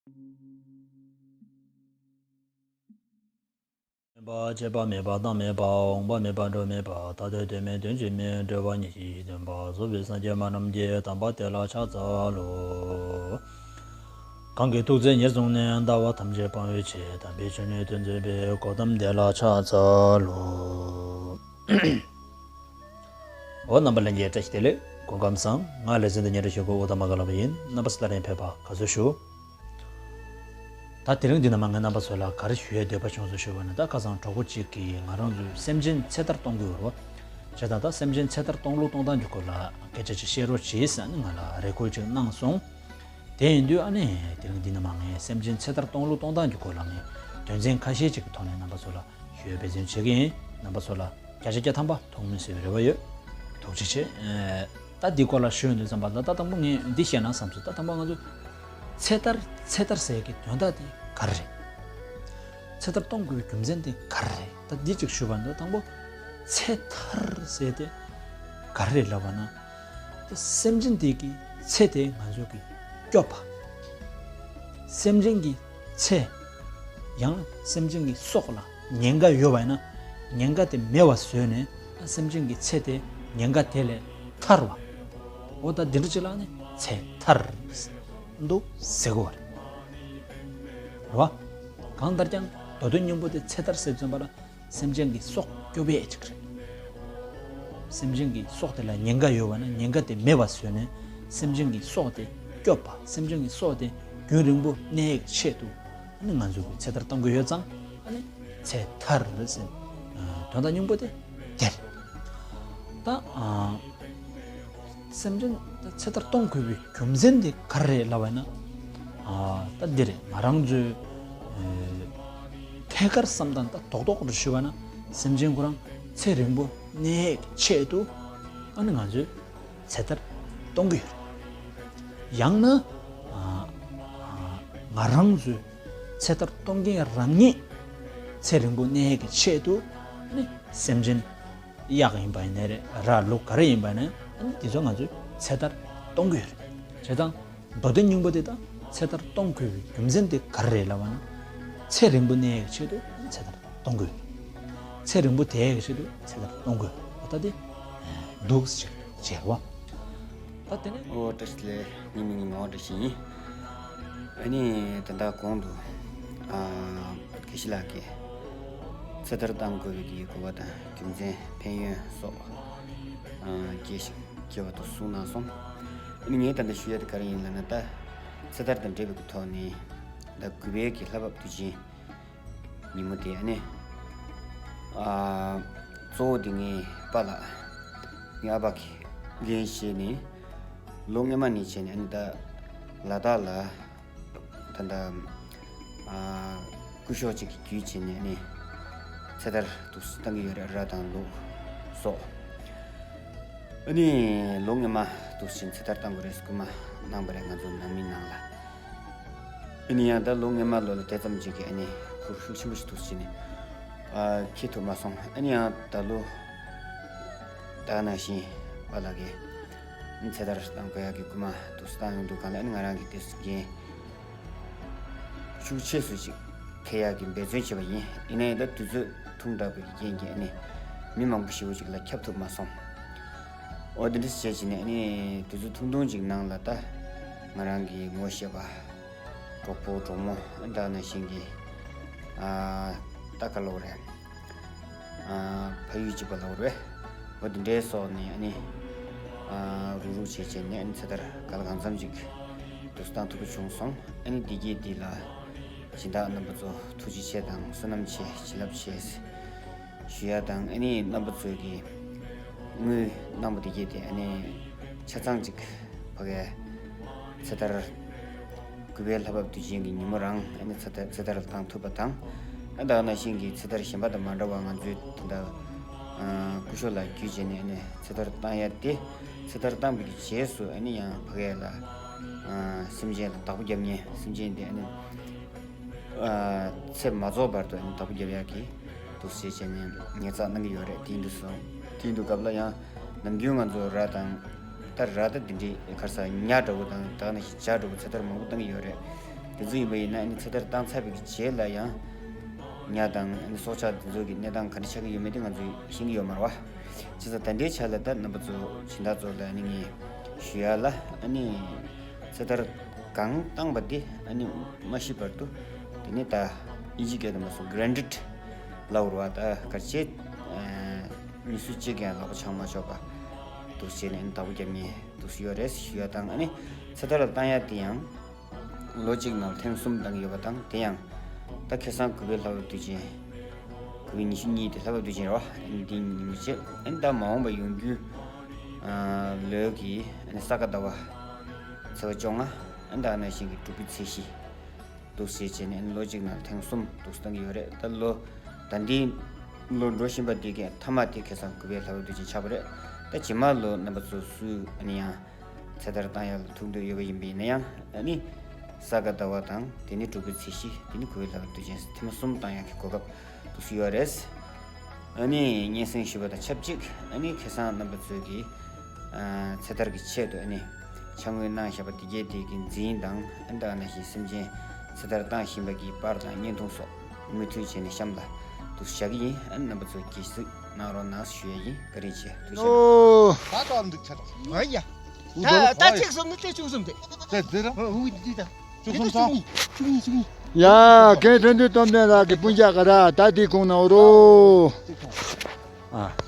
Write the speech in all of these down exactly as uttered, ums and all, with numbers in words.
མེད་པ། སྐྱེས་པ་མེད་པ། བདག་མེད་པ། འོངས་པ་མེད་པ། འགྲོ་མེད་པ། ད་ལྟའི་དོན་མེད། དོན་གཅིག་མེད། སྤྲོས་པ་ཉེར་ཞི་སྟོན་པ། རྫོགས་པའི་སངས་རྒྱས་སྨྲ་རྣམས་ཀྱིས། དམ་པ་དེ་ལ་ཕྱག་འཚལ་ལོ། གང་གིས་ཐུགས་བརྩེ་ཉེར་བཟུང་ནས། ལྟ་བ་ཐམས་ཅད་སྤང་བའི་ཕྱིར། དམ་པའི་ཆོས་ནི་སྟོན་མཛད་པའི། གོའུ་ཏམ་དེ་ལ་ཕྱག་འཚལ་ལོ། འོ། རྣམ་པ་ལྷན་རྒྱས་བཀྲ་ཤིས་བདེ་ལེགས། སྐུ་ཁམས་བཟང་། ང་ལེ་ཚན་འདི་ཉན་རེ་ཞུ་གོ་ཨུ་ཏ་མ་ག་ལ་བ་ཡིན། རྣམ་པ་ཚོ་ད་རིང་ཕེབས་པ་དགའ་བསུ་ཞུ། ད་དེ་རིང་འདི་ནས་མར་ངས་རྣམ་པ་ཚོ་ལ་ག་རེ་ཞུ་ཡས་འདོད་པ་བྱུང་སོང་ཞུ་བ་ན། ད་ཁ་སང་གྲོགས་པོ་གཅིག་གིས་ང་རང་ཚོའི་སེམས་ཅན་ཚེ་ཐར་གཏོང་གི་ཡོད་རེད་བ། བྱས་ཙང་ད་སེམས་ཅན་ཚེ་ཐར་གཏོང་ལུགས་གཏོང་སྟངས་ཀྱི་སྐོར་ལ་སྐད་ཆ་ཅིག་བཤད་རོགས་བྱེད་ཟེར་ནས་ང་ལ་རེ་སྐུལ་ཅིག་གནང་སོང་། དེ་ཡིན་དུས་ཨ་ནི་དེ་རིང་འདི་ནས་མར་ངས་སེམས་ཅན་ཚེ་ཐར་གཏོང་ལུགས་གཏོང་སྟངས་ཀྱི་སྐོར་ལ་ངས་དོན་ཚན་ཁ་ཤས་ཅིག་གི་ཐོག་ནས་རྣམ་པ་ཚོ་ལ་ཞུ་ཡས་འབད་བརྩོན་བྱེད་ཀྱི་ཡིན། རྣམ་པ་ཚོ་ལ་བརྒྱ་ཆ་བརྒྱ་ཐམ་པ་ཐུགས་སྨོན་གསོས་པའི་རེ་བ་ཡོད། ཐུགས་རྗེ་ཆེ། ཨེ། ད་འདི་སྐོར་ལ་ཞུ་ཡོང་དུས་ཙམ་པ་ལ། ད་དང་པོ་ངས་འདི་བཤད་ན་བསམ་སོང་། ད་དང་པོ་ང་ཚོ་ཚེ་ཐར་ཚེ་ཐར་ཟེར་གྱི་དོན་དག་དེ་ག་རེ་རེད། ཚེ་ཐར་གཏོང་དགོས་པའི་རྒྱུ་མཚན་དེ་ག་རེ་རེད། ད་འདི་ཅིག་ཞུ་བ་ན། ད་དང་པོ་ཚེ་ཐར་ཟེར་དེ་ག་རེ་རེད་ལབ་པ་ན། ད་སེམས་ཅན་དེ་གི་ཚེ་དེ་ང་ཚོ་གིས་སྐྱོབ་པ། སེམས་ཅན་གྱི་ཚེ། ཡང་སེམས་ཅན་གྱི་སྲོག་ལ་ཉེན་ཁ་ཡོད་པ་ཡིན་ན། ཉེན་ཁ་དེ་མེད་པ་བཟོས་ནས་སེམས་ཅན་གྱི་ཚེ་དེ་ཉེན་ཁ་དེ་ལས་ཐར་བ། འོ། ད་འདི་འདྲ་ཅིག་ལ་ནི་ཚེ་ཐར་འདུག་ཟེར་གོ་བ་རེད། རེད་བ། གང་ལྟར་ཀྱང་མདོ་དོན་སྙིང་པོ་དེ་ཚེ་ཐར་ཟེར་ཙམ་པ་ལ། སེམས་ཅན་གྱི་སྲོག་སྐྱོབ་ཡས་ཅིག་རེད། སེམས་ཅན་གྱི་སྲོག་དེ་ལ་ཉེན་ཁ་ཡོད་པ་ན་ཉེན་ཁ་དེ་མེད་པ་བཟོས་ནས་སེམས་ཅན་གྱི་སྲོག་དེ་སྐྱོབ་པ། སེམས་ཅན་གྱི་སྲོག་དེ་རྒྱུན་རིང་པོ་གནས་ཡས་ཆེད་དུ། ཨ་ནི་ང་ཚོ་གིས་ཚེ་ཐར་གཏོང་གི་ཡོད་ཙང་། ཨ་ནི་ཚེ་ཐར་ཟེར། ཨ། དོན་དག་སྙིང་པོ་དེ་དེ་རེད། ད། ཨ། སེམས་ཅན་ཚེ་ཐར་གཏོང་དགོས་པའི་རྒྱུ་མཚན་དེ་ག་རེ་རེད་ལབ་པ་ཡིན་ན། ཨ། ད་འདི་རེད། ང་རང་ཚོའི་ཨ་ཐད་ཀར་བསམ་སྟངས་ད་རྡོག་རྡོག་རེ་ཞུས་པ་ན། སེམས་ཅན་ཁོ་རང་ཚེ་རིང་པོ་གནས་ཡས་ཆེད་དུ། ཨ་ནི་ང་ཚོས་ཚེ་ཐར་གཏོང་གི་ཡོད་རེད། ཡང་ན། ཨ། ཨ། ང་རང་ཚོའི་ཚེ་ཐར་གཏོང་མཁན་རང་ཉིད་ཚེ་རིང་པོ་གནས་ཡས་ཀྱི་ཆེད་དུ། ཨ་ནི་སེམས་ཅན་གཡག་ཡིན་པ་ཡིན་ནའི་རེད། ར་ལུག་ག་རེ་ཡིན་པ་ཡིན་ནའི། ཨ་ནི་དེ་ཚོ་ང་ཚོས་ཚེ་ཐར་གཏོང་གི་ཡོད་རེད། བྱས་ཙང་མདོ་དོན་སྙིང་པོ་དེ་དང་ཚེ་ཐར་གཏོང་དགོས་པའི་རྒྱུ་མཚན་དེ་ག་རེ་རེད་ལབ་པ་ན། ཚེ་རིང་པོ་གནས་ཡས་ཀྱི་ཆེད་དུ་ཚེ་ཐར་གཏོང་དགོས། ཚེ་རིང་པོ་བསྡད་ཡས་ཀྱི་ཆེད་དུ་ཚེ་ཐར་གཏོང་དགོས། འོ། ད་དེ་འདུག་ཟེར་བྱས་པ། ད་དེ་ནས། ཨོ། བཀྲ་ཤིས་བདེ་ལེགས། ངའི་མིང་ནི་ངག་དབང་བཀྲ་ཤིས་ཡིན། ཨ་ནི་ད་ལྟ་གོང་དུ། ཨ། དགེ་བཤེས་ལགས་ཀྱིས་ཚེ་ཐར་གཏང་དགོས་པའི་གི་དགོས་པ་དང་རྒྱུ་མཚན། ཕན་ཡོན་སོགས། ཨ། རྒྱས་ཤིང་རྒྱས་པ་དུ་གསུངས་གནང་སོང་། ཨ་ནི་ངས་ད་ལྟ་ཞུ་ཡ་དེ་ག་རེ་ཡིན་ལབ་ན། ད་ཚེ་ཐར་དང་འབྲེལ་བའི་གི་ཐོག་ནས། ད་གུས་པའི་གི་ལྷ་བབས་དུས་ཆེན་ཉིན་མོ་དེ། ཨ་ནི། ཨ། གཙོ་བོ་དེ་ངའི་པཱ་ལགས། ངའི་ཨ་ཕ་གིས་འགན་བཞེས་ནས། ལོ་སྔོན་མ་ནས་བྱས་ནས། ཨ་ནི་ད་ལ་དྭགས་ལ་ད་ལྟ། ཨ། སྐུ་ཞབས་གཅིག་གི་བརྒྱུད་བྱས་ནས། ཨ་ནི་ཚེ་ཐར་འདུག་སེ་གཏང་གི་ཡོད་རེད། ར་དང་ལུག་སོགས། ཨ་ནི་ལོ་སྔོན་མ་འདུག་སེ་ཚེ་ཐར་གཏང་དགོས་རེད་ཟེར་སྐུལ་མ་གནང་བ་རེད། ང་ཚོ་ནང་མི་ནང་ལ། ཨ་ནི་ཡང་ད་ལོ་སྔོན་མ་ལོ་ལ་དེ་ཙམ་ཅིག་གི། ཨ་ནི་ཁུར་ཤུགས་ཆེན་པོ་ཞིག་འདུག་སེ་བྱས་ནས། ཨ། འཁྱེར་ཐུབ་མ་སོང་། ཨ་ནི་ཡང་ད་ལོ་ད་ག་ནང་བཞིན་པཱ་ལགས་ཀྱིས། ཨ་ནི་ཚེ་ཐར་གཏང་དགོས་ཡག་གི་སྐུལ་མ་འདུག་སེ་བཏང་ཡོང་དུས་སྒང་ལ། ཨ་ནི་ང་རང་གིས་དེ་འགན་ཤུགས་ཆེ་སུ་ཞིག་འཁྱེར་ཡག་གི་འབད་བརྩོན་བྱས་པ་ཡིན། ཡིན་ནའི་ད་དུས་ཚོད་ཐུང་དྲགས་པའི་རྐྱེན་གྱིས། ཨ་ནི་མི་མང་པོ་ཞེ་པོ་ཅིག་ལ་ཁྱབ་ཐུབ་མ་སོང་། འོ། དེ་འདྲ་བྱས་བྱས་ནས། ཨ་ནི་དུས་ཚོད་ཐུང་ཐུང་ཅིག་ནང་ལ་ད་ང་རང་གིས་ངོ་ཤེས་པ་གྲོགས་པོ་གྲོགས་མོ་ད་ག་ནང་བཞིན་གྱི། ཨ། ད་ག་ལབ་དགོས་རེད། ཨ། ཕ་ཡུལ་གཅིག་པ་ལབ་དགོས་རེད། འོ། དེ་འདྲའི་སོགས་ནས། ཨ་ནི། ཨ། རུག་རུག་བྱས་བྱས་ནས། ཨ་ནི་ཚེ་ཐར་ག་ལ་གང་འཚམ་ཅིག་འདུག་སེ་གཏང་ཐུབ་པ་བྱུང་སོང་། ཨ་ནི་འདི་གས་འདི་ལ་སྦྱིན་བདག་རྣམ་པ་ཚོ་ཐུགས་རྗེ་ཆེ་དང་བསོད་ནམས་ཆེ། བྱིན་རླབས་ཆེ་ཞུ་ཡ་དང་། ཨ་ནི་རྣམ་པ་ཚོས་ཀྱིས་དངུལ་གནང་བ་འདི་གས་དེ། ཨ་ནི་ཆ་ཚང་ཅིག་ཕ་གིའི་ཚེ་ཐར། གུས་པའི་ལྷ་བབས་དུས་ཆེན་གྱི་ཉིན་མོ་རང་། ཨ་ནི་ཚེ་ཐར་ཚེ་ཐར་བཏང་ཐུབ་པ་དང་། ཨ། ད་ག་ནང་བཞིན་གྱི་ཚེ་ཐར་གཞན་པ་དང་མ་འདྲ་བ། ང་ཚོའི་ད་ལྟ། ཨ། སྐུ་ཞབས་ལགས་བརྒྱུད་བྱས་ནས། ཨ་ནི་ཚེ་ཐར་བཏང་ཡ་དེ། ཚེ་ཐར་བཏང་བའི་གི་རྗེས་སུ། ཨ་ནི་ཡང་ཕ་གི་ལ། ཨ། སེམས་ཅན་ལ་བདག་པོ་རྒྱབ་མཁན། སེམས་ཅན་དེ། ཨ་ནི། ཨ། ཚེ་མ་རྫོགས་བར་དུ། ཨ་ནི་བདག་པོ་རྒྱབ་ཡག་གི་འདུག་སེ་བྱས་ནས་ཉར་ཚགས་གནང་གི་ཡོད་རེད། དེ་འདུག་སོང་། དེ་འདུག་སྐབས་ལ་ཡང་ནམ་རྒྱུན་ང་ཚོ་ར་དང་། ད་ར་ད་འདི་འདྲའི་ག་རེ་ཟ། ཉ་འདྲ་བོ་དང་། ད་ག་ནང་བཞིན་བྱ་འདྲ་བོ་ཚེ་ཐར་མང་པོ་བཏང་གི་ཡོད་རེད། དེ་ཚོ་ཡིན་པ་ཡིན་ན་ཨ་ནི་ཚེ་ཐར་བཏང་ཚར་བའི་རྗེས་ལ་ཡང་ཉ་དང་ཨ་ནི་སྲོག་ཆགས་དེ་ཚོ་གི་གནས་སྟངས་ག་འདྲ་ཆགས་ཀྱི་ཡོད་མེད་དེ་ང་ཚོས་ཤེས་ཀྱི་ཡོད་མ་རེད་བ། བྱས་ཙང་ད་ལྟའི་ཆ་ལ་ད་རྣམ་པ་ཚོ་སྦྱིན་བདག་ཚོ་ལ་ཨ་ནི་ངས་ཞུ་ཡ་ལ། ཨ་ནི་ཚེ་ཐར་གང་བཏང་པ་དེ་ཨ་ནི་མ་ཤི་བར་དུ་དེ་ནི་ད་དབྱིན་ཇི་སྐད་དུ་མ་སོང་གྷ་རན་ཊི་ཌི་ལབ་རེད་བ། ད་ག་རེ་བྱས། མི་སུ་གཅིག་ཀྱང་ལག་པ་འཆང་མ་ཆོག་པ་འདུག་བྱས་ནས་ཨ་ནི་བདག་པོ་རྒྱབ་མཁན་འདུག་ཡོད་རེད་ཞུ་ཡ་དང་། ཨ་ནི་ཚེ་ཐར་ལ་བཏང་ཡ་དེ་ཡང་ལོ་གཅིག་ནང་ཐེངས་གསུམ་བཏང་གི་ཡོད་པ་དང་། དེ་ཡང་ད་ཁ་སང་གུས་པའི་ལྷ་བབས་དུས་ཆེན། གུས་པའི་ཉི་ཤུ་གཉིས་དེ་ལྷ་བབས་དུས་ཆེན་རེད་བ། ཨ་ནི་འདི་ཉིན་མོ་བྱས། ཨ་ནི་ད་མ་འོངས་པ་ཡོང་རྒྱུའི་ལོ་གི་ཨ་ནི་ས་ག་ཟླ་བ་ཚེས་པ་བཅོ་ལྔ། ཨ་ནི་ད་ནང་བཞིན་གྱི་དྲུག་པའི་ཚེས་བཞི་འདུག་བྱས་བྱས་ནས་ཨ་ནི་ལོ་གཅིག་ནང་ཐེངས་གསུམ་འདུག་བཏང་གི་ཡོད་རེད། ད་ལོ་ད་འདིའི་ལོ་འགྲོ་བཞིན་པ་འདི་གའི་མཐའ་མ་དེ་ཁ་སང་གུས་པའི་ལྷ་བབས་དུས་ཆེན་ཆགས་པ་རེད། ད་རྗེས་མ་ལོ་རྣམ་པ་ཚོ་སུ་ཨ་ནི་ཡང་ཚེ་ཐར་བཏང་ཡ་ལ་ཐུགས་འདོད་ཡོད་པ་ཡིན་པ་ཡིན་ན་ཡང་། ཨ་ནི་ས་ག་ཟླ་བ་དང་དེ་ནས་དྲུག་པའི་ཚེས་བཞི། དེ་ནས་གུས་པའི་ལྷ་བབས་དུས་ཆེན་ཐེངས་མ་གསུམ་བཏང་ཡག་གི་གོ་སྐབས་འདུག་སེ་ཡོད་རེད། ཨ་ནི་སྙན་སེང་ཞུས་པ་དང་ཆབས་ཅིག་ཨ་ནི་ཁ་སང་རྣམ་པ་ཚོས་ཀྱིས་ཚེ་ཐར་གྱི་ཆེད་དུ་ཨ་ནི་ཕྱག་དངུལ་གནང་བཞག་པ་དེ་གའི་དེ་གི་འཛིན་དང་། ཨ་ནི་ད་ནང་བཞིན་སེམས་ཅན་ཚེ་ཐར་བཏང་བཞིན་པ་གི་པར་དང་བརྙན་ཐུང་སོགས་མུ་མཐུད་བྱས་ནས་གཤམ་ལ་འདུག་བཞག་གི་ཡིན། ཨ་ནི་རྣམ་པ་ཚོ་དགྱེས་གཟིགས་གནང་རོགས་གནང་ཞུ་ཡ་ཡིན། བཀའ་དྲིན་ཆེ། ཐུགས་རྗེ་ཆེ། ཨོ། ད་ལྟ་འདུག་ཆ་རོགས། ཨ་ཡ། ད་ད་ཅིག་སོང་ནི་ད་ཅིག་སོང་དེ། དེ་དེ་ར། ཨ་འུ་དེ་ད། ཅིག་སོང་ད། ཅིག་གཉིས་ཅིག་གཉིས། ཡ། རྒན་དོན་གྲུབ་བསྟན་འཛིན་ལགས་ཀྱི་སྤུན་ཀྱག་ག་ར་ད་དེ་གུང་ན་འོ་རོ། ཨ།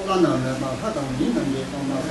བླ་ན་མེད་པ་ལྷ་དང་མི་རྣམས་ཀྱིས་དཔག་པ།